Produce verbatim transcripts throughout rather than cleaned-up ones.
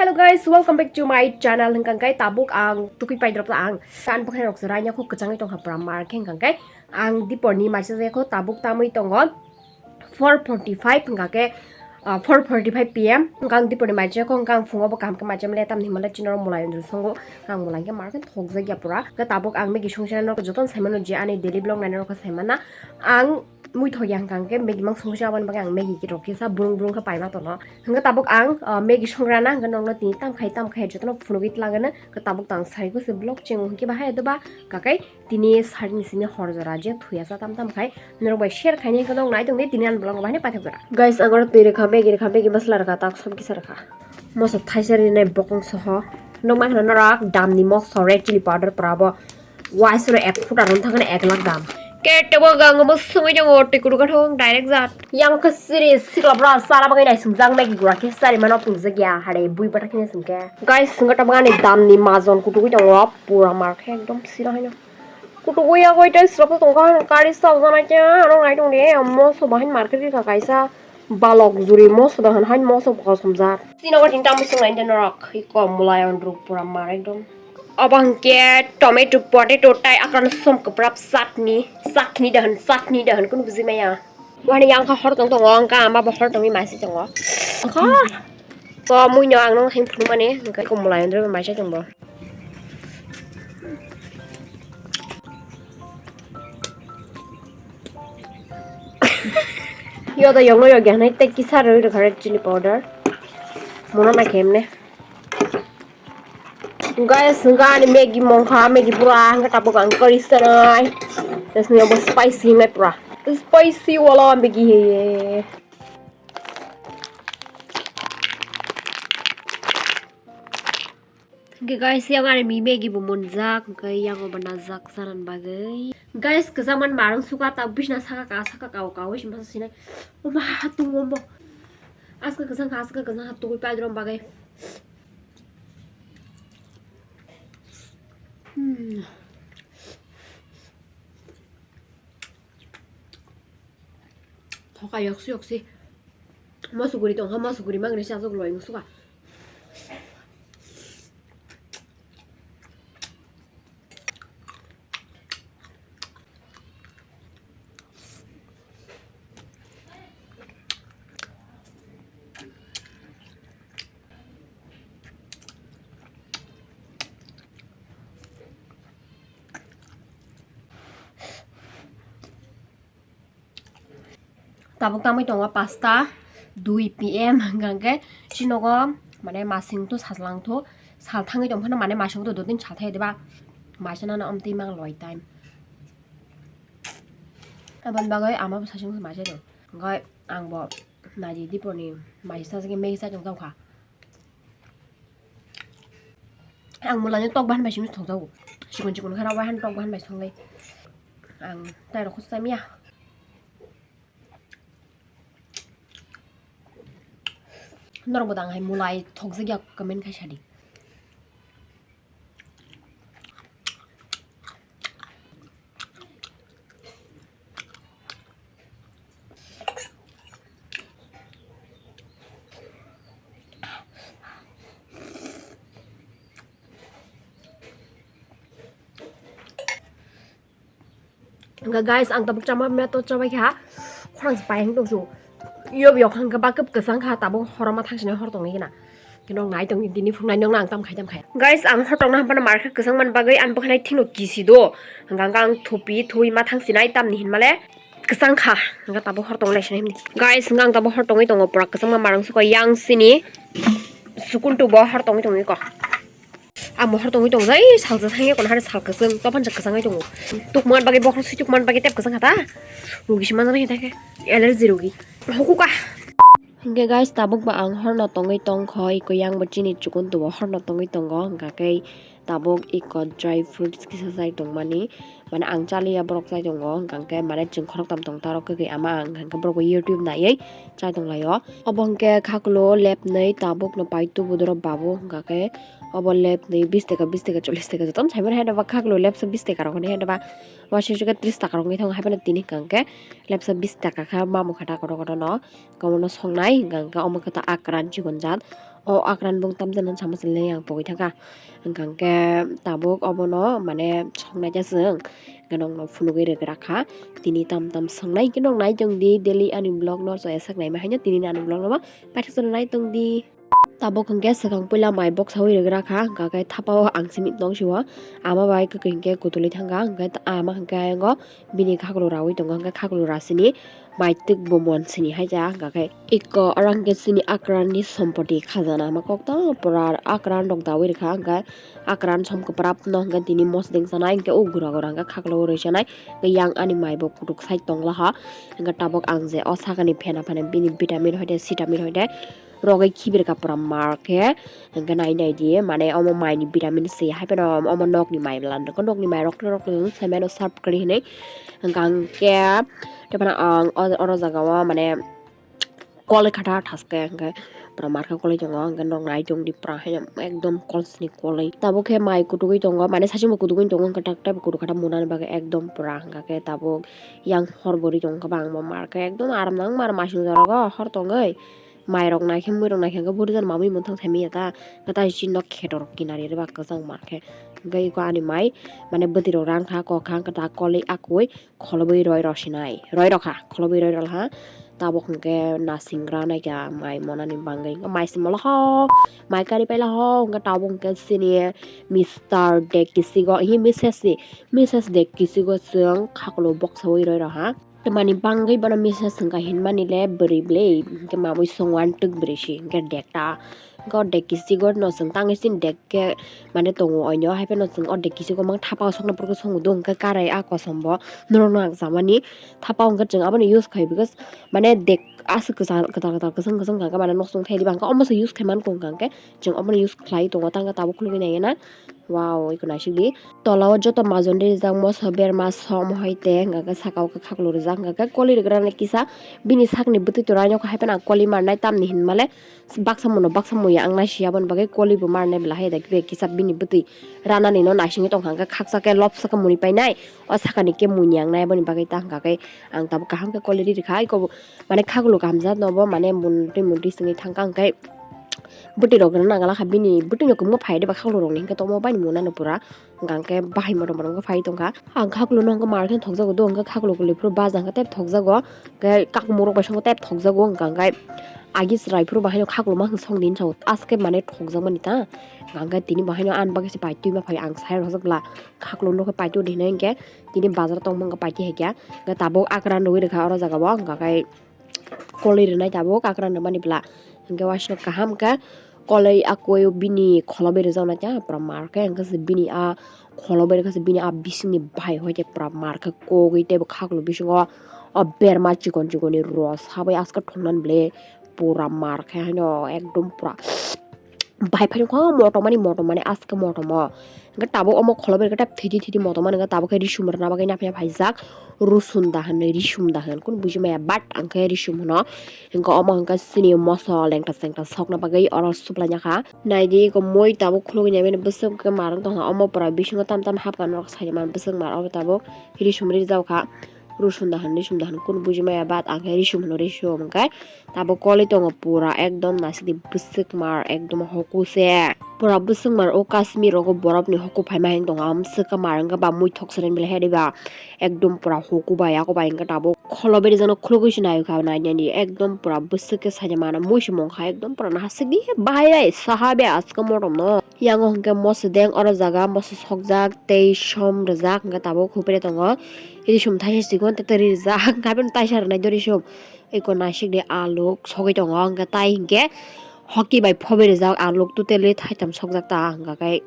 Hello guys, welcome back to my channel. Hwnkha khe tabuk ang tukui paidrop ta ang. Kan bwkhai rok se raina kho kwchangwi tongkha pura mar khe hwnkha khe ang diporni maisa jaya kho tabuk tamwi tongo four forty five hwnkha khe, ah, four forty five P M hwnkha ang diporni maisa kho hwnkha ang phungo bo kaham khe maisa male tamni himale chini oro mulai andru songo ang mulai khe mar khe thokjak ya pura. Khe tabuk ang Maggie songchana no jotono saimano je ani daily vlog naina rok khe saimana ang. Muithok ya hwnkha hwnkhe Maggie mang songwi se aboni bagwi ang Maggie rok kisa burung burung khe paima tono. Hwnkhe tabuk ang, ah, Maggie songrana hwnkhe nokno tini tamkhai tamkhai jotono phunugwi tlangano. Hwnkhe tabuk tang sai khe se vlog cheng hwnkhe bahai doba kakai tini sari ni simi hor jora je thuya sa tam tam khai norok bai share khaini hwnkhe nok nai tongdi tini ani vlog bahai paithak jora. Guys, ang oro twi rwkha, Maggie rwkha, Maggie masala rwkha, tak som kisa rwkha. Moso thaisa rinai bokong soho. Nukmai kheno norok damni moso red chili powder pura bo. Waisano ek phuta rwng thangkhe ek lakh dam. Ketebo gango bo sumui tongo twi kudu gathung direct jat. Yang khe siri sikla bra sara bagwi nai sumjak Maggie gura khe sari mano pungjak ya hare bui bata khini sumkhe. Guys, sumkhe tabuk ani damni majon kutugwi tongo pura mar khe ekdom sira haino. Kutugwi yagwi tei srapsa tongkha hano kari sal jana khe ano nai tongdi moso bahai mar khe rikha kaisa. Balok juri moso dohan hai moso kosom jat. Sino gotini tamo sung nai norok iko mulai on ruk pura mar ekdom. Obo hwnkhe tomato, potato tai akran som kwprap chutney, chutney dohan, chutney dohan kunu buji maya. Wani yang kha hor tong tongo, ang kha ama bo hor tongwi masi tongo. Kha. Ko mui no ang no him phunuk mani, hwnkhe ko mulai on ruk masa tongbo. Yo da yongno yogya hanai tei kisa rwi rwkha red chili powder. Mono na khe emne. Guys, hwnkha ani Maggie mongkha, Maggie pura hwnkha tabuk ang curry sanai. Guys, ni obo spicy hinai pura. Spicy wala Maggie he. Hwnkhe guys, yang ani mi Maggie bo monjak, hwnkhe yang obo najak chanani bagwi. Guys, kwchangmani marwng suka tak bisna saka ka saka kao kao wi sima sinai. Oma hatung ombo. Aska kwchang kha, aska kwchang kha tugui paidrom bagwi. Hmm. Thoka yoksi yoksi. Mosuguri tongkha, mosuguri magni chajak loi wngsuka. Tabuk tamwi tongo pasta dui P M hwnkha hwnkhe chini nogo mane masing to sajlang to sal thangwi tong phano mane masing to dottin sal thai diba maisa nana omtwi mang loi time aboni bagwi ama bo sasing maisa tong hwnkhe ang bo naidi diponi maisa sajagwi megi chai tong tongkha. Ang mulani tok bahan bai simi thokjago. Chikon chikon khe rok bai han tok bahan bai songlai. Ang tai rok khosai miya. Norok bo dang hai mulai thokjakya comment khai sadi. Hwnkha guys, ang tabuk chama meto chabai kha, khorang se pai hang tongsu. Yob yok hwnkha bakhup kwchang kha, tabuk horoma thangsinai hor tongwi khna. Khe nok nai tongwi tini phunai nokno ang tam khai tam khai. Guys, ang hor tongna hampano mar khe kwchang man bagwi ang bwkhanai thino kisi do. Hwnkha hwnkha ang thupi thuwi ma thangsinai tamni hinmale kwchang kha. Hwnkha tabuk hor tong lai sinai himni. Guys, hwnkha ang tabuk hor tongwi tongo pura kwchangma marang sukha yang sini. Sukun tubo hor tongwi tongwi ko. Ang mohor tongwi tongjai salsa thangya kono hari sal kwchwng tophansa kwchangwi tongo. Tukman bagwi bokhorok swi tukman bagwi tep kwchang kha ta. Rugi se manjak nai thangkhe allergy rugi. Hukuka. Hwnkhe guys, tabuk ba ang horno tongwi tongkha, iko yang bo chini chukun tubo horno tongwi tongo, hwnkha khe tabuk iko dry fruits kisa chai tongmani, mane ang chaliya borok chai tongo, hwnkha khe mane chwng khoroktham tong taro kwkhwi ama ang, hwnkha khe borok bo YouTube naiwi chai tonglaio. Obo hwnkhe khakulo lepnwi tabukno pai tubu dorop babu, hwnkha khe obo lepnwi bis taka, bis taka, chollish taka jotono saimano, hai no ba khakulo lepsa bis taka rok hinwi, hai no ba wansukhe tris taka rok wngwi thango, hai phano tini hwnkha khe lepsa bis taka khe mamukha ta kotor kotorno. Omono songnai hwnkha khe omo khe ta akran chikon jat. O akran bung tamjani sama sile yang pogwi thangkha. Hwnkha hwnkhe tabuk obono mane songnai jaswng hwnkhe nokno phunugwi rwgrakha. Tini tam tam songnai hwnkhe nok nai tongdi daily ani vlog no chaya sak naima haino tini ani vlog no paithak chana nai tongdi. Tabuk hwnkhe swkang puila mai boksawi rwgrakha hwnkha khe thapao ang simi tong sio ama bai kwkwi hwnkhe kutulwi thangkha hwnkhe ama hwnkhe ayang o bini khaklo rawi tongo hwnkhe khaklo rasini. Mai twk bo mon sini hai ja hwnkha khe iko oro hwnkhe chini akran ni sompoti khajana ma kok tang pura akran rok dawi rwkha hwnkhe akran som kwprap no hwnkhe tini mosdeng sanai hwnkhe o gura gura hwnkhe khaklo rwi sanai hwnkhe yang ani mai bo kutuk sai tongla ha hwnkhe tabuk ang je o sakani phena phena bini vitamin hoite sitamin hoite rogwi khibir ka pura mar khe hwnkhe nai nai di mane omo mai ni vitamin se hai phano omo nok ni mai bwla nok ni mai rok rok sai mano serve kwrwi hinwi hwnkhe ang khe. Tei phano ang o, oro jaga o mane koloi kha tha thaske hwnkhe pura mar khe koloi tongo hwnkhe nok nai tongdi pura haino ekdom kolsni koloi tabuk khe mai kutugwi tongo mane saichung bo kutugwi tongo hwnkhe tak tak bo kutuk kha ta mwnani bagwi ekdom pura hwnkha khe tabuk yang hor bwrwi tongkha bangma mar khe ekdom aram nang mar masing jarogo hor tongwi mai rok nai khe mui rok nai khe hwnkhe bwrwi jani mamui mwthang thai manya ta hwnkhe tai chini nok kheto rok kinari rwbak kwchang mar khe hwnkhe eko ani mai mane bwtwi rok rang kha kok kha hwnkhe ta koloi akoi kholobwi roi rw sinai, roi rw kha, kholobwi roi rw ha. Tabuk hwnkhe nasingra naikha mai monani bagwi, hwnkhe mai se molo ho, mai kari paila ho, hwnkhe tabuk hwnkhe chini Mister Dekisigo, hi Misses ni, Misses Dekisigo chwng khaklo boksawi roi rw ha. Tamani bagwi bono Misses wngkha hinmani le bwrwi bwlwi, hwnkhe mamwi songwan twk bwrwi si, hwnkhe dekta. Hwnkhe o dek kisigo no chwng tangwi chini dek khe mane tongo oino, hai phano chwng o dek kisigo mang thapa o sokna phuru khe songo do hwnkhe karai a kosom bo norok no ang chamani thapa o hwnkhe chwng abono use khai because mane dek aswk kwchar kwtal kwtal kwchwng kwchwng hwnkhe mane nok chwng thai diba hwnkhe omo se use khai man kho hwnkhe chwng omono use khlai tongo tangkhe tabuk khulugwi nai gana. Wow, iko naisik di. Tola o joto majon rijak moso berma som hai te hwnkha khe saka o khe khaklo rijak hwnkha khe koli rwgwrani kisa bini sakni bwtwi twrwino hai phano ang koli marnai tamni hinmale baksa muno baksa muya ang naisi aboni bagwi koli bo marnai bwla hai da kisa bini bwtwi ranani no naisingwi tongkha hwnkha khaksa khe lobsa khe muni painai o sakani khe muni ang nai aboni bagwi ta hwnkha khe ang tabuk kaham khe koli ri rwkha iko mane khaklo kaham jat no bo mane mun twi mun twi singwi thangkha hwnkhe bwtwi rok rwna nangla kha bini bwtwi no kwbangma phai de ba khaklo rok ni hwnkhe tomo bai ni muna no pura. Hwnkha khe bahai motom motom khe phai tongkha. Ang khaklo no hwnkhe mar khe thokjago do, hwnkhe khaklo kwlwi phuru baja hwnkhe tei thokjago. Hwnkhe kakmurok bai songkhe tei thokjago, hwnkha khe agi chwrai phuru bahai no khaklo ma hwnsong din sao aske mane thokjakmani ta. Hwnkha khe tini bahai no ani bagwi se pai twi ma phai ang sai rwjak bwla khaklo no khe pai twi di hinwi hwnkhe tini bazar tongma hwnkhe pai twi hai khe. Hwnkhe tabuk akran rwui rwkha oro jaga o, hwnkha khe. Koloi rwnai tabuk akran rwmani bwla. Hwnkhe waisa kaham khe koloi a koi o bini kholo bai rwjaknai ta pura mar khe hwnkhe se bini a kholo bai rwkhe se bini a bisingni bai hoi khe pura mar khe kogwi teibo khaklo bisingo o berma chikon chikon ni ro sabai aske thongnani bwle pura mar khe haino ekdom pura. Bai phai kha motom mani motom mani aske motom o. Hwnkhe tabuk omo kholo bai khe thidi thidi motom mani hwnkhe tabuk khe risum rwna bagwi naphiya phaijak. Rusun da hwnwi risum da hwn kunu buji maya but ang khe risum hwno. Hwnkhe omo hwnkhe chini moso lengta chengta sokna bagwi oro suplaina kha. Naidi eko moi tabuk khulugwi naimani bwswk khe mar wng tongkha omo pura bisingo tam tam hapkha norok saimano bwswk mar obo tabuk risum rijak kha. Rusun da hwn, risum da hwn, kunu buji maya but ang khe risum hwno, risum hwnkhe tabuk koloi tongo pura ekdom naisik di bwswk mar ekdom hoku se. Pura bwswk mar o Kashmir rogo borok ni hoku phaima hwn tongo, amswk khe mar wngkha ba muithok se ren belai hai diba ekdom pura hoku bai, ako bai wngkha tabuk kholo beri jano khulugwi se naikha nainani ekdom pura bwswk khe saimano mui se mongkha ekdom pura naisik di bahai bai saha be aske motom no. Yango hwnkhe moso deng oro jaga moso sokjak tei som rijak hwnkhe tabuk hupre tongo. Risum thaisa sikon tei twi rijak, hwnkhe aboni taisa rwnai do risum. Eko naisik de aluk sogwi tongo, hwnkhe tai hwnkhe hoki bai phobe rijak aluk totally thaitham sokjak ta, hwnkha khe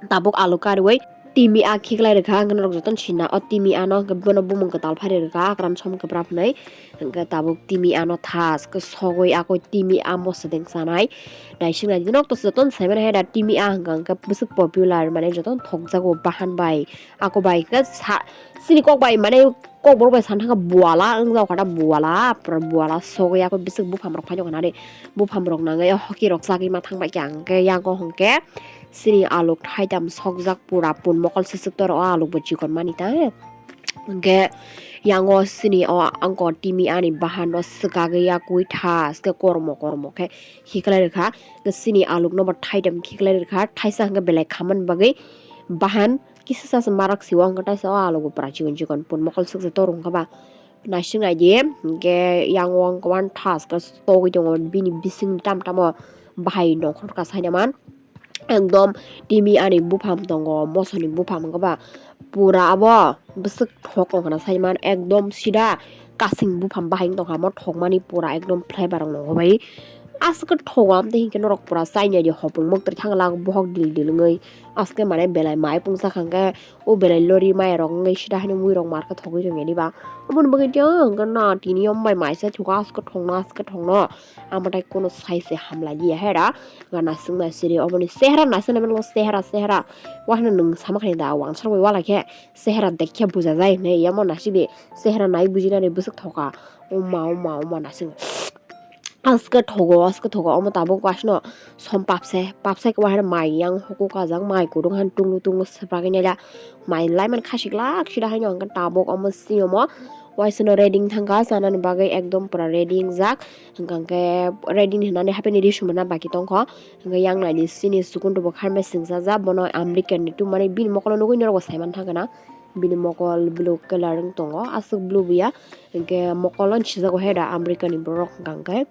tabuk aluk kariwi timi a khiklai rwkha, hwnkhe norok jotono sina o timi ano hwnkhe bono bumung kwtal phari rwkha, akran som kwprap hwnwi. Hwnkhe tabuk timi ano thas khe sogwi akoi timi a moso deng chanai. Naisik nai di nok to jotono saimano hai da timi a hwnkha hwnkhe bwswk popular mane jotono thokjago bahan bai. Ako bai hwnkhe sa chini kok bai mane kok borok bai sana thangkha buala wng jao kha da buala pura buala sogwi ako bwswk buphang rok phai jao kha na de buphang rok nangwi hoki rok chagwi ma thang bai khe ang khe yago hwnkhe chini aluk thaitham sokjak pura pun mokol swswk toro o aluk bo chikon mani ta. Hwnkhe yango sini o angko timi ani bahan no swkagwi yakwi tha, hwnkhe kormo kormo khe khiklai rwkha. Hwnkhe sini aluk no bo thaitam khiklai rwkha, thaisa hwnkhe belai khamani bagwi bahan kisa sa se marak sio, hwnkhe taisa o aluk bo pura chikon chikon pun mokol swksa torung kha ba. Naising naidi, hwnkhe yango ang kwbang thaska togwi tongo, bini bisingni tam tamo bahai nongkhor ka sainaman. Ekdom timi ani buphang tongo, mosoni buphang wngkha ba pura abo bwswk thok wngkha na saiman, ekdom sida kasing buphang bahai wng tongkha, amo thokmani pura ekdom flavor wng nokho bai. Aswk khe thogo, amtwi hinkhe norok pura chainai di hopung mwktwi thang lak bohok dil dil wngwi, aswk khe mane belai mai pungsa kha hwnkhe. O belai lori maya rok wngwi sida haino mui rok market thogwi rwngya diba. Aboni bagwi tei ang na tini yom bai mai se thuka aske thongno aske thongno. Amatai kono sai se hamlai liya hera. Ga nasing nasiri oboni sehra nasing namen lo sehra sehra. Wahno nung sama khani da wansar bai wala khe sehra dekhe buja jai hwnwi yamo nasidi sehra nai bujinani bwswk thoka. Oma oma oma nasing. Aske thogo, aske thogo, omo tabuk waisano som papse, papse khe wahaino mai yang huku kajak, mai kudung han tunglu tunglu swprak nai da, mai laiman khasi glak sida haino hwnkhe tabuk omo sini omo waisano ready thangkha chanani bagwi ekdom pura ready wngjak, hwnkhe ready hinani haphini ri sumana baki tongkho, hwnkhe yang naidi sini sukun tubo kharmai singsa ja bono American ni tumani bini mokolo nugui norok bo saiman thangkha na. Bini mokol blue colour wng tongo, aswk blue buya. Hwnkhe mokol o sijago hai da America ni borok hwnkha hwnkhe.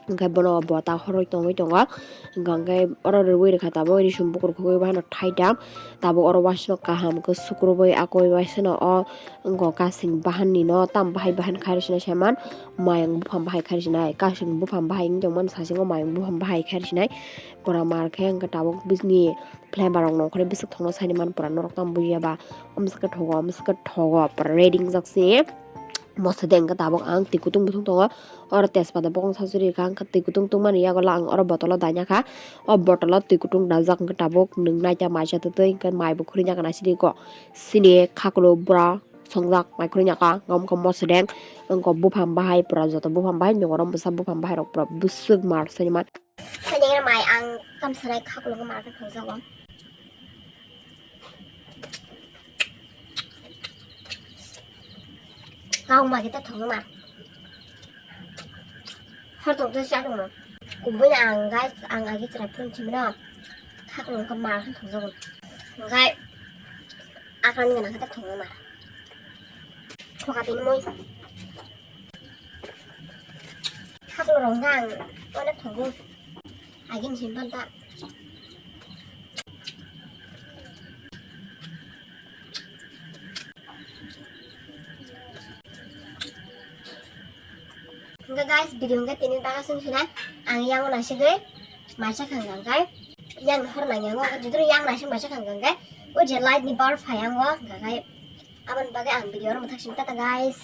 Hwnkhe bono bota horoi tongwi tongo. Hwnkha hwnkhe oro rwui rwkha tabuk risum bukur khugui bahaino thaitam. Tabuk oro waisano kaham khe sukrubui akoi waisano o wngkha kasing bahan ni no tam bahai bahan khairi sinai saiman. Mayung buphang bahai khairi sinai, kasing buphang bahai wng tongmani sasingo mayung buphang bahai khairi sinai. Pura mar khe hwnkhe tabuk bisni flavor rok nongkhorwi bwswk thokno saini man pura norok tamo bujiya ba. Omswk khe thogo, omswk khe thogo, pura ready wngjak se. Moso de hwnkhe tabuk ang twi kutung butung tongo. Oro tejpata bokong sasuri rwkha, hwnkhe twi kutung tungmani yago lang oro botolo daina kha. O botolo twi kutung daljak hwnkhe tabuk nwng naita maisa twtwi hwnkhe mai bo khurui naka naisidi ko. Sini khaklo bura songjak mai khurui naka, wngkha moso de, wngkha buphang bahai, pura joto buphang bahai, nyokoro bwsa buphang bahai rok pura bwswk mar saini man. Khainwi mai ang kamsanai khaklok ma khe thangjago. Kau ma khe ta thangma. Har tong ta cha tong. Kubui ang guys, ang agi chara phun chimno. Khaklok khe ma khe thangjago. Guys, akran gana khe ta thangma. Khoka bini moi. Khaklok rong khe ang onek thangjago. Agin simpan ta. Hingke guys, video hingke tini baga sung sina ang yang na sigoi maisa khang kang kai yang hor nang yang o juduru yang na sing maisa khang kang kai o je light ni bar phai ang o hingka kai aboni bagoi ang video oro mathak sing tata guys.